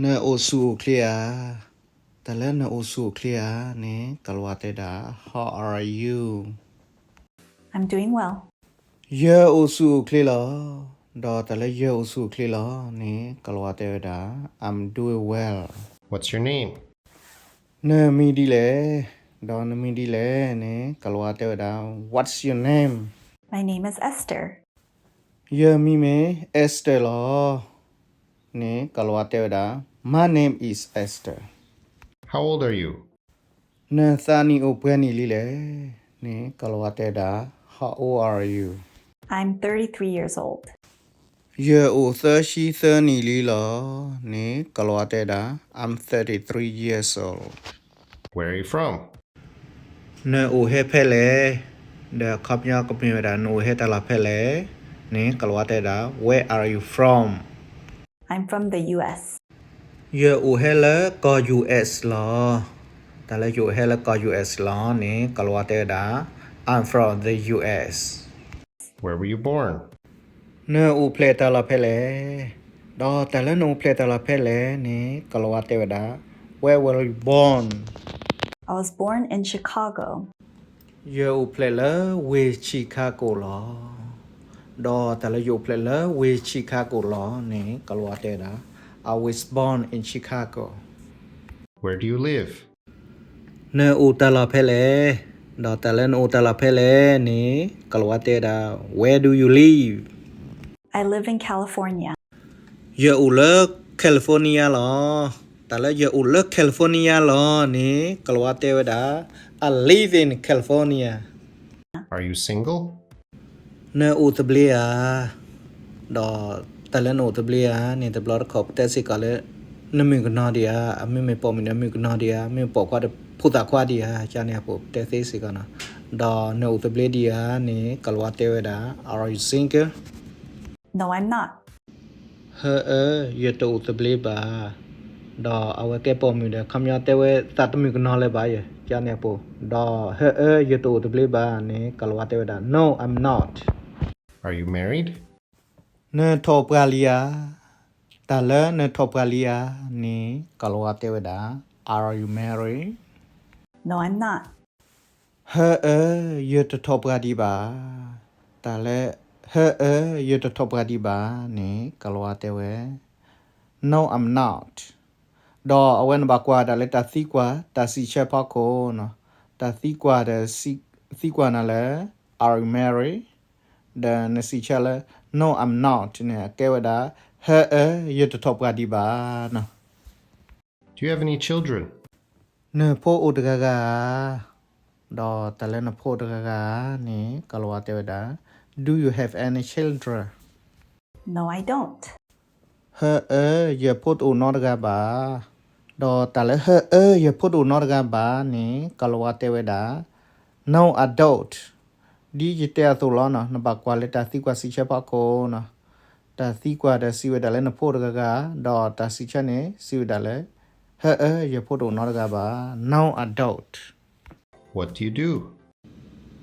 နအိၣ်ဆူၣ်အိၣ်ချ့ဧါ. တၢ်လၢနအိၣ်ဆူၣ်အိၣ်ချ့ဧါန့ၣ် ကိၤလၤဝါတဲဝဲဒၣ် How are you? I'm doing well. ယအိၣ်ဆူၣ်အိၣ်ချ့လီၤ. ဒီးတၢ်လၢယအိၣ်ဆူၣ်အိၣ်ချ့လီၤန့ၣ် ကိၤလၤဝါတဲဝဲဒၣ် I'm doing well. What's your name? နမံၤဒ်လဲၣ်. ဒီးနမံၤဒ်လဲၣ်န့ၣ် ကိၤလၤဝါတဲဝဲဒၣ် What's your name? My name is Esther. ယမံၤမ့ၢ် Esther လီၤ. န့ၣ် ကိၤလၤဝါတဲဝဲဒၣ် My name is Esther. How old are you? နသးနံၣ်အိၣ်ပှဲၤနံၣ်လံလဲၣ်. န့ၣ် ကိၤလၤဝါတဲဝဲဒၣ် How old are you? I'm thirty-three years old. ယအိၣ်သၢဆံသၢနံၣ်လံလီၤ. န့ၣ် ကိၤလၤဝါတဲဝဲဒၣ် I'm thirty-three years old. Where are you from? နအိၣ်ဟဲဖဲလဲၣ်. ဒီးအခီပညီကမ့ၢ်ဝဲဒၣ် နအိၣ်ဟဲတၢ်လီၢ်ဖဲလဲၣ်. န့ၣ် ကိၤလၤဝါတဲဝဲဒၣ် Where are you from? I'm from the U S. ယအိၣ်ဟဲလၢကီၢ် U S လီၤ. တၢ်လၢယအိၣ်ဟဲလၢကီၢ် U S လီၤန့ၣ် ကိၤလၤဝါတဲဝဲဒၣ် I'm from the U S. Where were you born? နအိၣ်ဖျဲၣ်တၢ်လီၢ်ဖဲလဲၣ်. ဒီးတၢ်လၢနအိၣ်ဖျဲၣ်တၢ်လီၢ်ဖဲလဲၣ်န့ၣ် ကိၤလၤဝါတဲဝဲဒၣ် Where were you born? I was born in Chicago. ယအိၣ်ဖျဲၣ်လၢဝ့ၢ် Chicago လီၤ. ဒီးတၢ်လၢယအိၣ်ဖျဲၣ်လၢဝ့ၢ် Chicago လီၤန့ၣ် ကိၤလၤဝါတဲဝဲဒၣ် I was born in Chicago. Where do you live? နအိၣ်တၢ်လီၢ်ဖဲလဲၣ်. ဒီးတၢ်လၢနအိၣ်တၢ်လီၢ်ဖဲလဲၣ်န့ၣ် ကိၤလၤဝါတဲဝဲဒၣ် Where do you live? I live in California. ယအိၣ်လၢ California လီၤ. တၢ်လၢယအိၣ်လၢ California လီၤန့ၣ် ကိၤလၤဝါတဲဝဲဒၣ် I live in California. Are you single? နအိၣ်သဘျ့ဧါ. ဒီးတၢ်လၢနအိၣ်သဘျ့ဧါန့ၣ် တဘျီတခီၣ်ပတဲစ့ၢ်ကီးလၢ နမုၣ်ကနီၤဒံးဧါ, အမ့မ့ၢ်ပိာ်မုၣ်န့ၣ် အမုၣ်ကနီၤဒံးဧါ, မ့ၢ်ပိာ်ခွါဒီးဖိသၣ်ခွါဒံးဧါ, ကန့ၣ်အပူၤ ပတဲသ့စ့ၢ်ကီးနီၤ. ဒီးနအိၣ်သဘျ့ဒံးဧါန့ၣ် ကိၤလၤဝါတဲဝဲဒၣ် Are you single? No, I'm not. ဟၢအၢ ယတအိၣ်သဘျ့ဘၣ်. ဒီးအဝဲကဲပိာ်မုၣ်ဒီး ခီပညီတဲဝဲသးတမုၣ်ကနီၤလၢၤဘၣ်ယဲ ကန့ၣ်အပူၤ. ဒီးဟၢအၢ ယတအိၣ်သဘျ့ဘၣ်န့ၣ် ကိၤလၤဝါတဲဝဲဒၣ် No, I'm not. Are you married? နထီၣ်ပှၢ်လံဧါ. တၢ်လၢနထီၣ်ပှၢ်လံဧါန့ၣ် ကိၤလၤဝါတဲဝဲဒၣ် Are you married? No, I'm not. ဟၢအၢ ယတထီၣ်ပှၢ်ဒံးဘၣ်. တၢ်လၢ ဟၢအၢ ယတထီၣ်ပှၢ်ဒံးဘၣ်န့ၣ် ကိၤလၤဝါတဲဝဲ No, I'm not. ဒီးအဝဲနဘၣ်ကွၢ်ဒၣ်လၢတၢ်သံကွၢ် တၢ်စံးဆၢဖီခိၣ်နီၤ. တၢ်သံကွၢ်ဒီး သံကွၢ်နၤလၢ Are you married? ဒီးနစံးဆၢလၢ No, I'm not န့ၣ် အကဲဝဲဒၣ် ဟၢအၢ ယတထီၣ်ပှၢ်ဒံးဘၣ်နီၤ. Do you have any children? နဖိအိၣ်တဂၤဂၤဧါ. ဒီးတၢ်လၢနဖိအိၣ်တဂၤဂၤဧါန့ၣ် ကိၤလၤဝါတဲဝဲဒၣ် Do you have any children? No, I don't. ဟၢအၢ ယဖိတအိၣ်နီတဂၤဘၣ်. ဒီးတၢ်လၢဟၢအၢ ယဖိတအိၣ်နီတဂၤဘၣ်န့ၣ် ကိၤလၤဝါတဲဝဲဒၣ် No, I don't. ဒ်ယတဲအသိးလီၤနီၤ, နဘၣ်ကွၢ်လၢတၢ်သံကွၢ်စံးဆၢဖီခိၣ်နီၤ. တၢ်သံကွၢ်ဒီးစံးဝဲဒၣ်လၢနဖိအိၣ်တဂၤဂၤ, ဒီးတၢ်စံးဆၢန့ၣ် စံးဝဲဒၣ်လၢ ဟၢအၢ ယဖိတအိၣ်နီတဂၤဘၣ်, No, I don't. What do you do?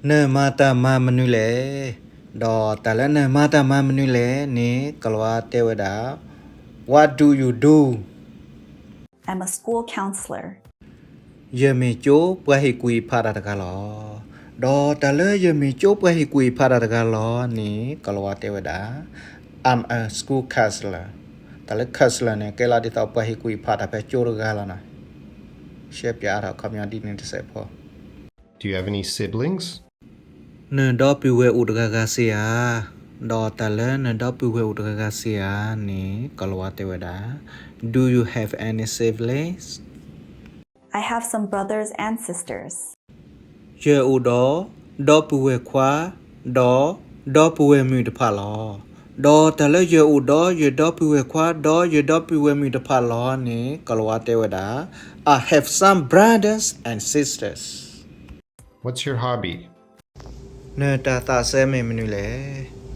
နမၤတၢ်မၤမနုၤလဲၣ်. ဒီးတၢ်လၢနမၤတၢ်မၤမနုၤလဲၣ်န့ၣ် ကိၤလၤဝါတဲဝဲဒၣ် What do you do? I'm a school counselor. ယမ့ၢ်ကၠိပှၤဟ့ၣ်ကူၣ်ဟ့ၣ်ဖးတၢ်တဂၤလီၤ. ဒီးတၢ်လၢယမ့ၢ်ကၠိပှၤဟ့ၣ်ကူၣ်ဟ့ၣ်ဖးတၢ်တဂၤလီၤန့ၣ် ကိၤလၤဝါတဲဝဲဒၣ် I'm a school counselor. တၢ်လၢ counselor န့ၣ် ကဲလီၤဒ်သိးပှၤဟ့ၣ်ကူၣ်ဟ့ၣ်ဖးတၢ်ဖဲကၠိတဂၤလီၤနီၤ. ရှဲပၠးအါထီၣ်အခီပညီဒ်န့ၣ်တစဲးဖိ. Do you have any siblings? နဒီပုၢ်ဝဲၢ်အိၣ်တဂၤဂၤစ့ၢ်ဧါ. ဒီးတၢ်လၢနဒီပုၢ်ဝဲၢ်အိၣ်တဂၤဂၤစ့ၢ်ဧါန့ၣ် ကိၤလၤဝါတဲဝဲဒၣ် Do you have any siblings? I have some brothers and sisters. ယအိၣ်ဒီးဒီပုၢ်ဝဲၢ်ခွါ ဒီးဒီပုၢ်ဝဲၢ်မုၣ်တဖၣ်လီၤ. ဒီးတၢ်လၢယအိၣ်ဒီးယဒီပုၢ်ဝဲၢ်ခွါ ဒီးယဒီပုၢ်ဝဲၢ်မုၣ်တဖၣ်လီၤန့ၣ် ကိၤလၤဝါတဲဝဲဒၣ် I have some brothers and sisters. What's your hobby? နတၢ်သးစဲမ့ၢ်မနုၤလဲၣ်.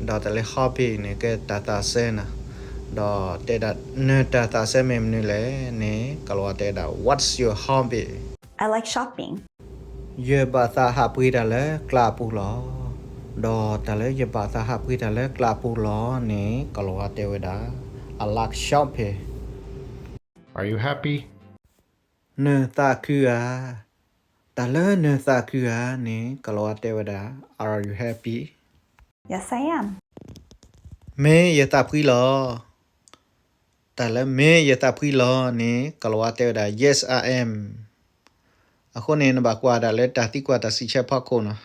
ဒီးတၢ်လၢ hobby န့ၣ် ကဲတၢ်သးစဲနီၤ. ဒီးတဲဒၣ် နတၢ်သးစဲမ့ၢ်မနုၤလဲၣ်န့ၣ် ကိၤလၤဝါတဲဒၣ် What's your hobby? I like shopping. ယဘၣ်သးဟးပှ့ၤတၢ်လၢကျးအပူၤလီၤ. ဒီးတၢ်လၢယဘၣ်သးဟးပှ့ၤတၢ်လၢကျးအပူၤလီၤန့ၣ် ကိၤလၤဝါတဲဝဲဒၣ် I like shopping. Are you happy? နသးခုဧါ. တၢ်လၢနသးခုဧါန့ၣ် ကိၤလၤဝါတဲဝဲဒၣ် Are you happy? Yes, I am. မ့ၢ်ယသးဖှံလီၤ. တၢ်လၢမ့ၢ်ယသးဖှံလီၤန့ၣ် ကိၤလၤဝါတဲဝဲဒၣ် Yes, I am. အဃိန့ၣ် နဘၣ်ကွၢ်ဒၣ်လၢတၢ်သံကွၢ်တၢ်စံးဆၢဖီခိၣ်နီၤ.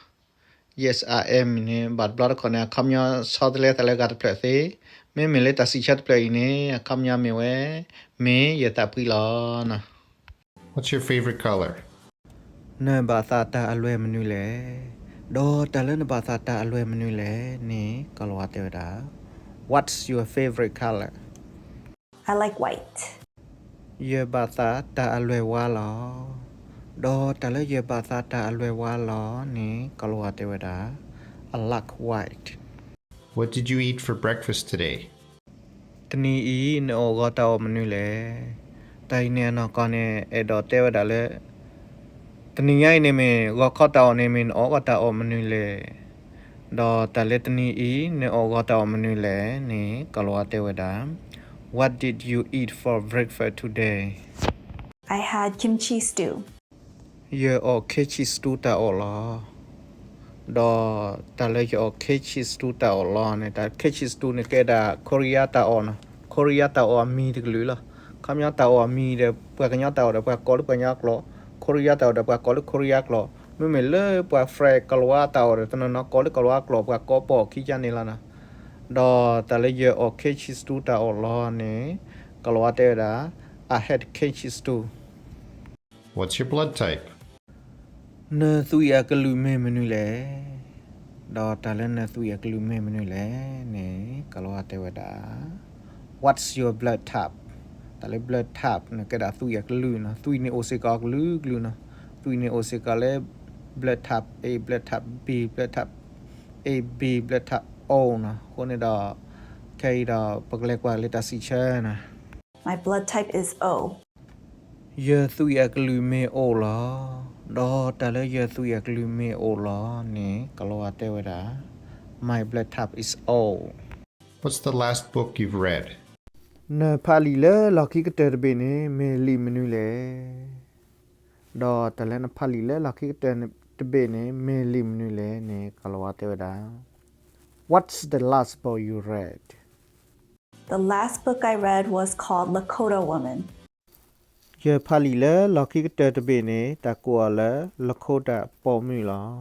Yes, I am န့ၣ် ဘၣ်တဘျီတခီၣ်န့ၣ် အခီပညီဆီတလဲသးလၢဂၤတဖျၢၣ်သ့. မ့မ့ၢ်လၢတၢ်စံးဆၢတဖျၢၣ်အံၤန့ၣ် အခီပညီမ့ၢ်ဝဲ မ့ၢ်ယသးဖှံလီၤနီၤ. What's your favorite color? နဘၣ်သးတၢ်အလွဲၢ်မနုၤလဲၣ်. ဒီးတၢ်လၢနဘၣ်သးတၢ်အလွဲၢ်မနုၤလဲၣ်န့ၣ် ကိၤလၤဝါတဲဝဲဒၣ် What's your favorite color? I like white. ယဘၣ်သးတၢ်အလွဲၢ်ဝါလီၤ. ဒီးတၢ်လၢယဘၣ်သးတၢ်အလွဲၢ်ဝါလီၤန့ၣ် ကိၤလၤဝါတဲဝဲဒၣ် I like white. What did you eat for breakfast today? တနံၤအံၤ နအိၣ်ဂီၤတၢ်အီၣ်မနုၤလဲၣ်. တၢ်အံၤန့ၣ်အနီၢ်ကီၢ်န့ၣ် အဲၣ်ဒိးတဲဝဲဒၣ်လၢ တနံၤညါအံၤန့ၣ်မ့ၢ် ဂီၤခီတၢ်အီၣ်န့ၣ်မ့ၢ် နအိၣ်ဂီၤတၢ်အီၣ်မနုၤလဲၣ်. ဒီးတၢ်လၢတနံၤအံၤ နအိၣ်ဂီၤတၢ်အီၣ်မနုၤလဲၣ်န့ၣ် ကိၤလၤဝါတဲဝဲဒၣ် What did you eat for breakfast today? I had kimchi stew. ယအီၣ် kimchi stew တၢ်အီၣ်လီၤ. ဒီးတၢ်လၢယအီၣ် kimchi stew တၢ်အီၣ်လီၤန့ၣ် တၢ် kimchi stew န့ၣ် ကဲဒၣ် Korea တၢ်အီၣ်နီၤ, Korea တၢ်အီၣ်အမံၤတကလုာ်လီၤ. ခီပညီတၢ်အီၣ်အမံၤဒီး ပှၤကညီတၢ်အီၣ်ဒီး ပှၤကိးလၢပှၤကညီကျိာ်, Korea တၢ်အီၣ်ဒီး ပှၤကိးလၢ Korea ကျိာ်, မ့မ့ၢ်လၢပှၤ French ကိၤလၤဝါတၢ်အီၣ်ဒီး တနီၤနီၤကိးလၢကိၤလၤဝါကျိာ် ပှၤကိးပိာ်ခံကန့ၣ်လီၤနီၤ. ဒီးတၢ်လၢယအီၣ် kimchi stew တၢ်အီၣ်လီၤန့ၣ် ကိၤလၤဝါတဲဝဲဒၣ် I had kimchi stew. What's your blood type? နသွံၣ်အကလုာ်မ့ၢ်မနုၤလဲၣ်. ဒီးတၢ်လၢနသွံၣ်အကလုာ်မ့ၢ်မနုၤလဲၣ်န့ၣ် ကိၤလၤဝါတဲဝဲဒၣ် What's your blood type? တၢ်လၢ blood type န့ၣ် ကဲဒၣ်သွံၣ်အကလုာ်နီၤ. သွံၣ်န့ၣ်အိၣ်စ့ၢ်ကီးအကလုာ်ကလုာ်နီၤ. သွံၣ်န့ၣ်အိၣ်စ့ၢ်ကီးလၢ blood type A, blood type B, blood type A B, blood type O နီၤ. အဃိန့ၣ်ဒီး ခဲအံၤဒီး ပကလဲၤကွၢ်လၢတၢ်စံးဆၢနီၤ. My blood type is O. ယသွံၣ်အကလုာ်မ့ၢ် O လီၤ. ဒီးတၢ်လၢယသွံၣ်အကလုာ်မ့ၢ် O လီၤန့ၣ် ကိၤလၤဝါတဲဝဲဒၣ် My blood type is O. What's the last book you've read? နဖးလံာ်လၢလီၢ်ခံကတၢၢ်တဘ့ၣ်န့ၣ် မ့ၢ်လံာ်မနုၤလဲၣ်. ဒီးတၢ်လၢနဖးလံာ်လၢလီၢ်ခံကတၢၢ်တဘ့ၣ်န့ၣ် မ့ၢ်လံာ်မနုၤလဲၣ်န့ၣ် ကိၤလၤဝါတဲဝဲဒၣ် What's the last book you read? The last book I read was called Lakota Woman. ယဖးလံာ်လၢလီၢ်ခံကတၢၢ်တဘ့ၣ်န့ၣ် တၢ်ကိးအီၤလၢ Lakota ပိာ်မုၣ်လီၤ.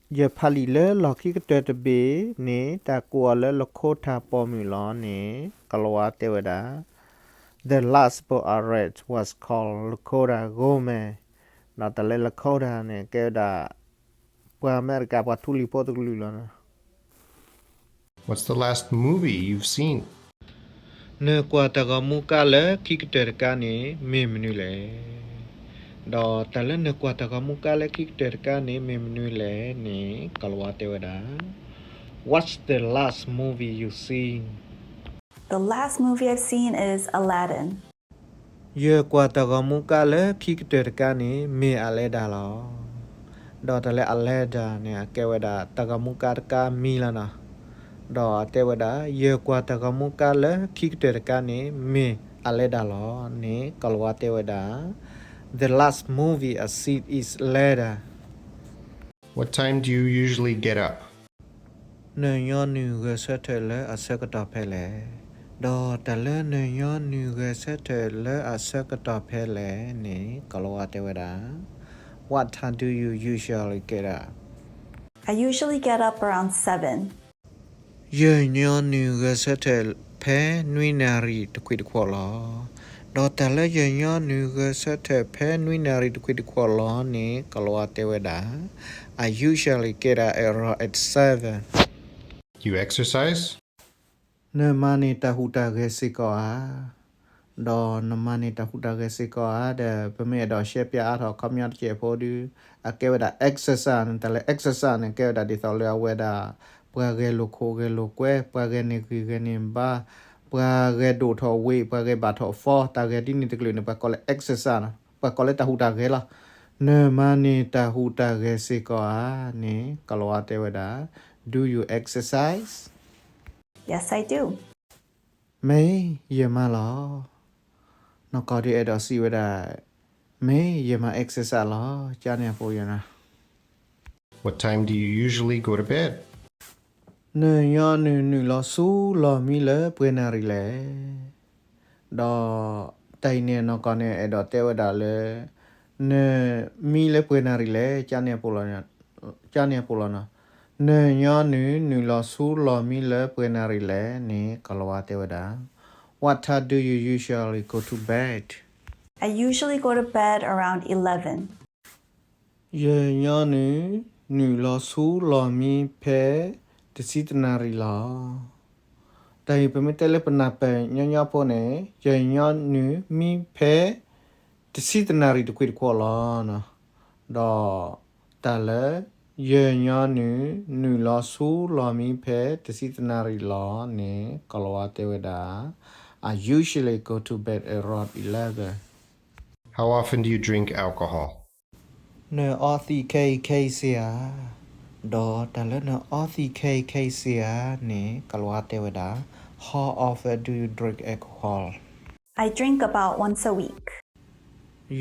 ဒီးယဖးလံာ်လၢလီၢ်ခံကတၢၢ်တဘ့ၣ်န့ၣ် တၢ်ကိးအီၤလၢ Lakota ပိာ်မုၣ်လီၤန့ၣ် ကိၤလၤဝါတဲဝဲဒၣ် The last book I read was called Lakota Woman. ဒီးတၢ်လၢ Lakota န့ၣ် ကဲဝဲဒၣ် ပှၤအမဲရကၤ ပှၤထူလံၤဖိတကလုာ်လီၤ. What's the last movie you've seen? နကွၢ်တၢ်ဂီၤမူကါလၢခံကတၢၢ်တကါန့ၣ် မ့ၢ်မနုၤလဲၣ်. ဒီးတၢ်လၢနကွၢ်တၢ်ဂီၤမူကါလၢခံကတၢၢ်တကါန့ၣ် မ့ၢ်မနုၤလဲၣ်န့ၣ် ကိၤလၤဝါတဲဝဲဒၣ် What's the last movie you've seen? The last movie I've seen is Aladdin. ယကွၢ်တၢ်ဂီၤမူကါလၢခံကတၢၢ်တကါန့ၣ် မ့ၢ် Aladdin လီၤ. ဒီးတၢ်လၢ Aladdin န့ၣ် အကဲဝဲဒၣ်တၢ်ဂီၤမူကါတကါမံၤလီၤနီၤ. ဒီးတဲဝဲဒၣ် ယကွၢ်တၢ်ဂီၤမူကါလၢခံကတၢၢ်တကါန့ၣ် မ့ၢ် Aladdin လီၤန့ၣ် ကိၤလၤဝါတဲဝဲဒၣ် The last movie I seen is Aladdin. What time do you usually get up? နညီနုၢ်ဂဲၤဆၢထၢၣ်လၢအဆၢကတီၢ်ဖဲလဲၣ်. ဒီးတၢ်လၢနညီနုၢ်ဂဲၤဆၢထၢၣ်လၢအဆၢကတီၢ်ဖဲလဲၣ်န့ၣ် ကိၤလၤဝါတဲဝဲဒၣ် What time do you usually get up? I usually get up around seven. ယညီနုၢ်ဂဲၤဆၢထၢၣ်ဖဲနွံနၣ်ရံၣ်တခွံတခွီၣ်လီၤ. ဒီးတၢ်လၢယညီနုၢ်ဂဲၤဆၢထၢၣ်ဖဲနွံနၣ်ရံၣ်တခွံတခွီၣ်လီၤန့ၣ် ကိၤလၤဝါတဲဝဲဒၣ် I usually get up around at seven. You exercise? နမၤန့ၢ်တၢ်ဟူးတၢ်ဂဲၤစ့ၢ်ကီးဧါ. ဒီးနမၤန့ၢ်တၢ်ဟူးတၢ်ဂဲၤစ့ၢ်ကီးဧါဒီး ပမ့ၢ်အဲၣ်ဒိးရှဲပၠးအါထီၣ်အခီပညီတစဲးဖိဒုး အကဲဝဲဒၣ် exercise န့ၣ် တၢ်လၢ exercise န့ၣ် ကဲဝဲဒၣ်ဒ်သိးလၢအဝဲဒၣ် ပှၤဂဲၤလိာ်ခိၣ်ဂဲၤလိာ်ကွဲ, ပှၤဂဲၤန့ၢ်ဂံၢ်ဂဲၤန့ၢ်ဘါ, ပှၤဂဲၤဒိၣ်ထီၣ်ဝ့ၢ်, ပှၤဂဲၤဘၣ်ထီၣ်ဖီ, တၢ်ဂဲၤဒ်န့ၣ်တကလုာ်န့ၣ် ပှၤကိးလၢ exercise နီၤ, ပှၤကိးလၢတၢ်ဟူးတၢ်ဂဲၤလီၤ. နမၤန့ၢ်တၢ်ဟူးတၢ်ဂဲၤစ့ၢ်ကီးဧါန့ၣ် ကိၤလၤဝါတဲဝဲဒၣ် Do you exercise? Yes, I do. မ့ၢ်ယမါလီၤ. နီၢ်ကီၢ်ဒုးအဲၣ်ဒိးစံးဝဲဒၣ်, မ့ၢ်ယမါ exercise လီၤ. ကန့ၣ်အပူၤယၤနီၤ. What time do you usually go to bed? နညီနုၢ်နုာ်လီၤဆူလီၢ်မံလၢပှဲၤနၣ်ရံၣ်လဲၣ်. ဒီးတၢ်အံၤန့ၣ် နီၢ်ကီၢ်န့ၣ် အဲၣ်ဒိးတဲဝဲဒၣ်လၢ နမံလၢပှဲၤနၣ်ရံၣ်လဲၣ်, ကန့ၣ်အပူၤလီၤနီၤ. နညီနုၢ်နုာ်လီၤဆူလီၢ်မံလၢပှဲၤနၣ်ရံၣ်လဲၣ်န့ၣ် ကလၤဝါတဲဝဲဒၣ်, What time do you usually go to bed? I usually go to bed around eleven. ယညီနုၢ် နုာ်လီၤဆူလီၢ်မံဖဲ တဆံတနၣ်ရံၣ်လီၤ. တၢ်အံၤပမ့ၢ်တဲလၢပနၢ်ပၢၢ်ညီညီဖိန့ၣ် ယညီနုၢ်မံဖဲ တဆံတနၣ်ရံၣ်တကွ့ၢ်တကွီၢ်လီၤ. ဒီးတၢ်လၢ ယညီနုၢ် နုာ်လီၤဆူလီၢ်မံဖဲ တဆံတနၣ်ရံၣ်လီၤန့ၣ် ကလၤဝါတဲဝဲဒၣ်, I usually go to bed around eleven. How often do you drink alcohol? နအီသံးခဲအံၤခဲအံၤစ့ၢ်ဧါ. ဒီးတၢ်လၢနအီသံးခဲအံၤခဲအံၤစ့ၢ်ဧါန့ၣ် ကလၤဝါတဲဝဲဒၣ်, How often do you drink alcohol? I drink about once a week.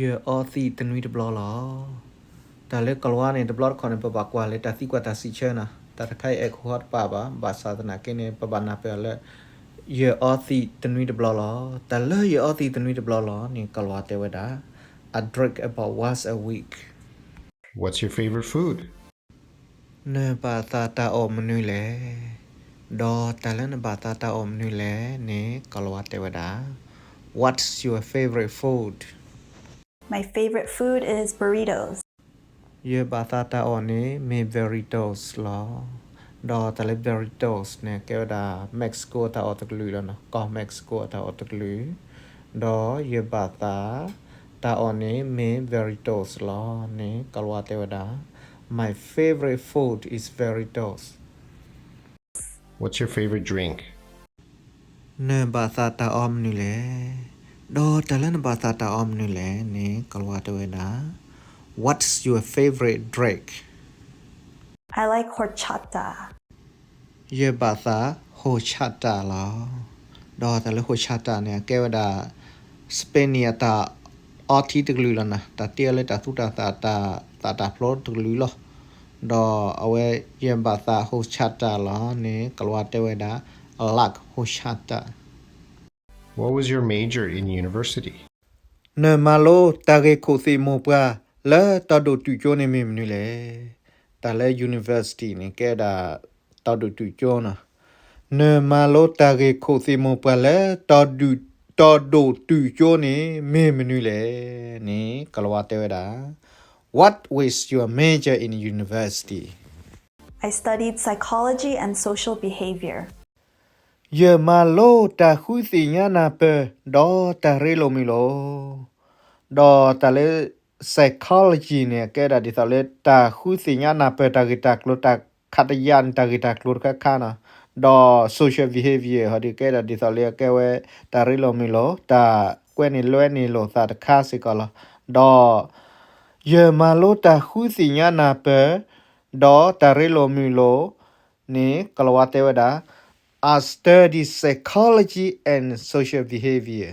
ယအီသံးတနွံတဘျီလီၤ. တၢ်လၢကလၤဝါန့ၣ် တဘျီတခီၣ်န့ၣ် ပဘၣ်ကွၢ်လၢတၢ်သံကွၢ်တၢ်စံးဆၢနီၤ. တၢ်တခါအံၤ alcohol တပာ်ဘၣ်, ဘၣ်ဆၣ်သနာ်က့န့ၣ် ပဘၣ်နၢ်ပၢၢ်အီၤလၢ ယအီသံးတနွံတဘျီလီၤ. တၢ်လၢယအီသံးတနွံတဘျီလီၤန့ၣ် ကလၤဝါတဲဝဲဒၣ်, I drink about once a week. What's your favorite food? နဘၣ်သးတၢ်အီၣ်မနုၤလဲၣ်. ဒီးတၢ်လၢနဘၣ်သးတၢ်အီၣ်မနုၤလဲၣ်န့ၣ် ကလၤဝါတဲဝဲဒၣ်, What's your favorite food? My favorite food is burritos. ယဘၣ်သးတၢ်အီၣ်န့ၣ်မ့ၢ် burritos လီၤ. ဒီးတၢ်လၢ burritos န့ၣ် ကဲဝဲဒၣ် Mexico တၢ်အီၣ်တကလုာ်လီၤနီၤ, ကီၢ် Mexico တၢ်အီၣ်တကလုာ်. ဒီးယဘၣ်သးတၢ်အီၣ်န့ၣ်မ့ၢ် burritos လီၤန့ၣ် ကလၤဝါတဲဝဲဒၣ်, My favorite food is burritos. What's your favorite drink? နဘၣ်သးတၢ်အီၣ်မနုၤလဲၣ်. ဒီးတၢ်လၢနဘၣ်သးတၢ်အီၣ်မနုၤလဲၣ်န့ၣ် ကလၤဝါတဲဝဲဒၣ်, What's your favorite drink? I like horchata. ယဘၣ်သး horchata လီၤ. ဒီးတၢ်လၢ horchata န့ၣ် အကဲဝဲဒၣ် Spain အတၢ်အီထံတကလုာ်လီၤနီၤ, တၢ်တ့အီၤလၢတၢ်သူတၢ်သၣ် တၢ်သၣ်တၢ်ဖျိတကလုာ်လီၤ. ဒီးအဝဲ ယဘၣ်သး horchata လီၤန့ၣ် ကလၤဝါတဲဝဲဒၣ်, I like horchata. What was your major in university? နမၤလိတၢ်ဂ့ၢ်ခိၣ်သ့ၣ်မိၢ်ပှၢ်လၢတီၤဒိၣ်တုာ်ကၠိန့ၣ်မ့ၢ်မနုၤလဲၣ်. တၢ်လၢ university န့ၣ် ကဲဒၣ်တီၤဒိၣ်တုာ်ကၠိနီၤ. နမၤလိတၢ်ဂ့ၢ်ခိၣ်သ့ၣ်မိၢ်ပှၢ်လၢတီၤဒိၣ်တုာ်ကၠိန့ၣ်မ့ၢ်မနုၤလဲၣ်န့ၣ် ကလၤဝါတဲဝဲဒၣ်, What was your major in university? I studied psychology and social behavior. ယမၤလိတၢ်ဃုသ့ၣ်ညါနၢ်ပၢၢ် ဒီးတၢ်ရ့လိာ်မုာ်လိာ်. ဒီးတၢ်လၢ psychology န့ၣ် ကဲဒၣ်ဒ်သိးလၢတၢ်ဃုသ့ၣ်ညါနၢ်ပၢၢ်တၢ်ဂ့ၢ်တၢ်ကျိၤ တၢ်ခးတယာ်န့ၣ် တၢ်ဂ့ၢ်တၢ်ကျိၤတခါခါနီၤ. ဒီး social behavior ဟီဒီး ကဲဒၣ်ဒ်သိးလၢအကဲဝဲတၢ်ရ့လိာ်မုာ်လိာ် တၢ်ကွဲန့ၢ်လွဲန့ၢ်လိာ်သးတခါစ့ၢ်ကီးလီၤ. ဒီး ယမၤလိတၢ်ဃုသ့ၣ်ညါနၢ်ပၢၢ် ဒီးတၢ်ရ့လိာ်မုာ်လိာ်န့ၣ် ကလၤဝါတဲဝဲဒၣ်, I study psychology and social behavior.